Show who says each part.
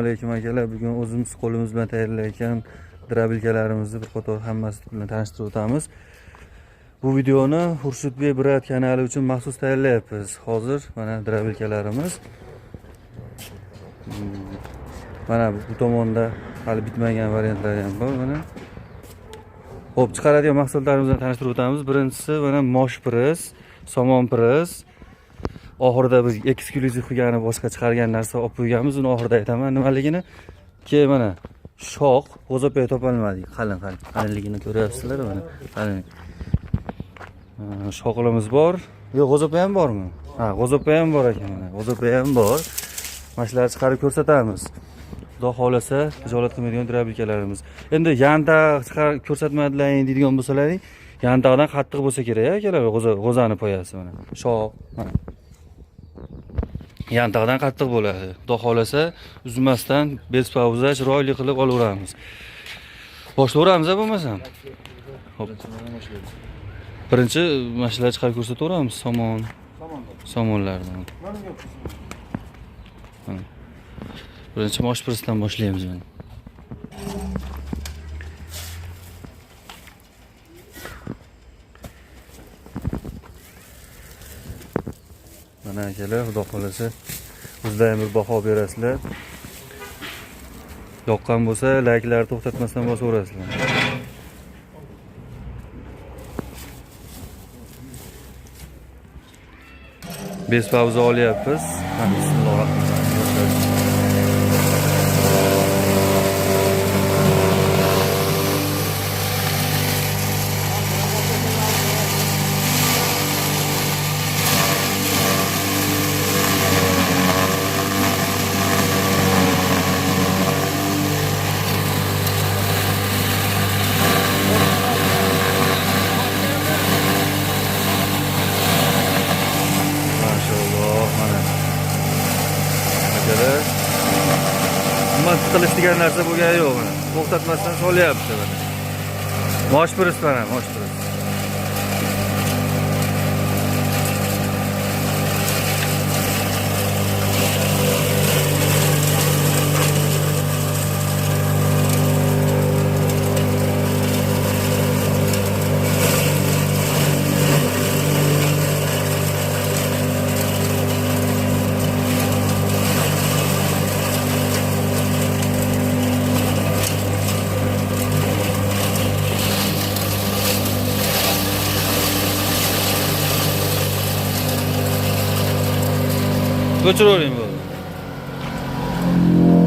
Speaker 1: Alaykum akalar. Bugun o'zimiz qo'limiz bilan tayyorlayotgan дробилка larimizni bir qator hammasi bilan tanishtirib o'tamiz. Bu videoni Xurshidbek Brat kanali uchun maxsus tayyorlayapmiz. Hozir mana дробилка larimiz. Mana bu tomonda hali bitmagan variantlari ham bor mana. Xo'p, chiqaradigan mahsulotlarimizni tanishtirib o'tamiz. Birinchisi mana mosh press, somon press. Oxirida biz eksklyuziv qilgani boshqa chiqargan narsa olib qo'yganmiz. Uni oxirida aytaman nimaligini. Keyin mana shox, g'o'zapoya topolmadik. Qalin, qalin. Qalinligini ko'ryapsizlar mana. Qalin. Shoxlarimiz bor. Yo'q, g'o'zapoya ham bormi? Ha, g'o'zapoya ham bor ekan mana. G'o'zapoya ham bor. Mana shularni chiqarib ko'rsatamiz. Xudo xohlasa, tijorat qilmaydigan дробилка larimiz. Endi yantaq chiqar ko'rsatmadilaring deydigan bo'lsalaring, yantaqdan qattiq bo'lsa kerak akalar, g'o'zani poyasi mana. Shox, mana. Yantaqdan qattiq bo'ladi. Xudo xohlasa, uzmasdan без пауза chiroyli qilib olaveramiz. Boshlayveramiz bo'lmasam. Hop. Birinchi mana shularni chiqarib ko'rsataveramiz, somon, somonlardan. Mana. Birinchi mosh pressdan boshlaymiz mana. Mana akalar, xudo xohlasa o'zlaring ham bir baho berasizlar. Yoqqan bo'lsa, layklarni to'xtatmasdan bosaverasizlar. Без пауза olyapmiz. Mana, bismillahirrohmanirrohim. Boshladik. Mashalloh, mana. Akalar, umuman tiqilish degan narsa bo'lgani yo'q mana. To'xtatmasdan solyapti mana. Mosh press mana, mosh press. O'chiravering bu.